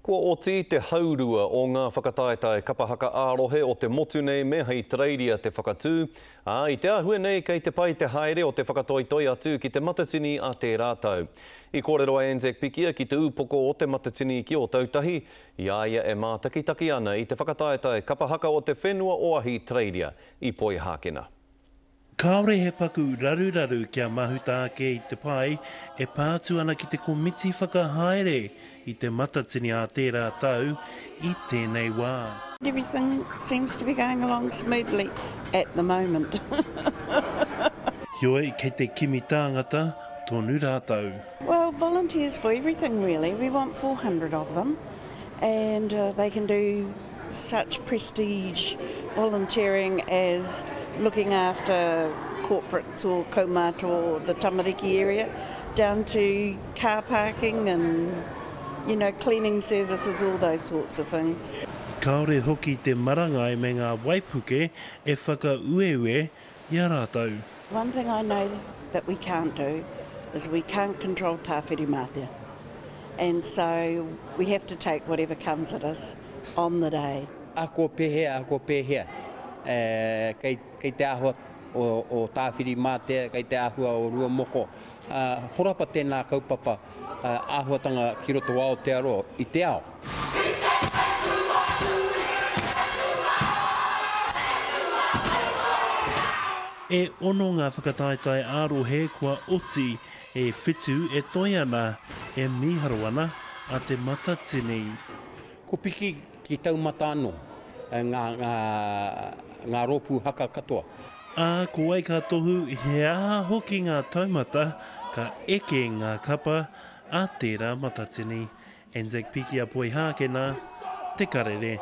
Kua oti te haurua o ngā whakataetae kapa haka ā-rohe o te motu nei me Ahitereiria te whakatū, ā, i te āhua nei kei te pai te haere o te whakatoitoi atu ki te Matatini a tērā tau. I kōrero a Anzac Pikia ki te upoko o te Matatini ki Ōtautahi, i a ia e mātakitaki ana i te whakataetae kapa haka o te whenua o Ahitereiria i Poihākena. Kāore he paku raruraru kia mahuta ake i te pae e pā atu ana ki te komiti whakahaere i te Matatini ā tērā tau i tēnei wā. Everything seems to be going along smoothly at the moment. Heoi, kei te kimi tāngata tonu rātou. Well, volunteers for everything really. We want 400 of them and they can do such prestige volunteering as looking after corporates or kaumātua or the tamariki area, down to car parking and you know, cleaning services, all those sorts of things. Kāore hoki te marangai me ngā waipuke e whakaueue i a rātou. One thing I know that we can't do is we can't control Tāwhirimātea and so we have to take whatever comes at us on the day. Ako pēhea, ako pēhea, kei, kei te āhua o, o Tāwhirimātea, kei te āhua o Ruamoko. Horapa tēnā kaupapa āhuatanga ki roto o Aotearoa i te ao. E ono ngā whakataetae ā-rohe kua oti, e whitu e toe ana, e mīharo ana a Te Matatini. Ko piki ki taumata anō ngā, ngā, ngā rōpū haka katoa. Ā, ko wai ka tohu he aha hoki ngā taumata ka eke ngā kapa a tērā Matatini. Anzac Pikia Poihākena, Te Karere.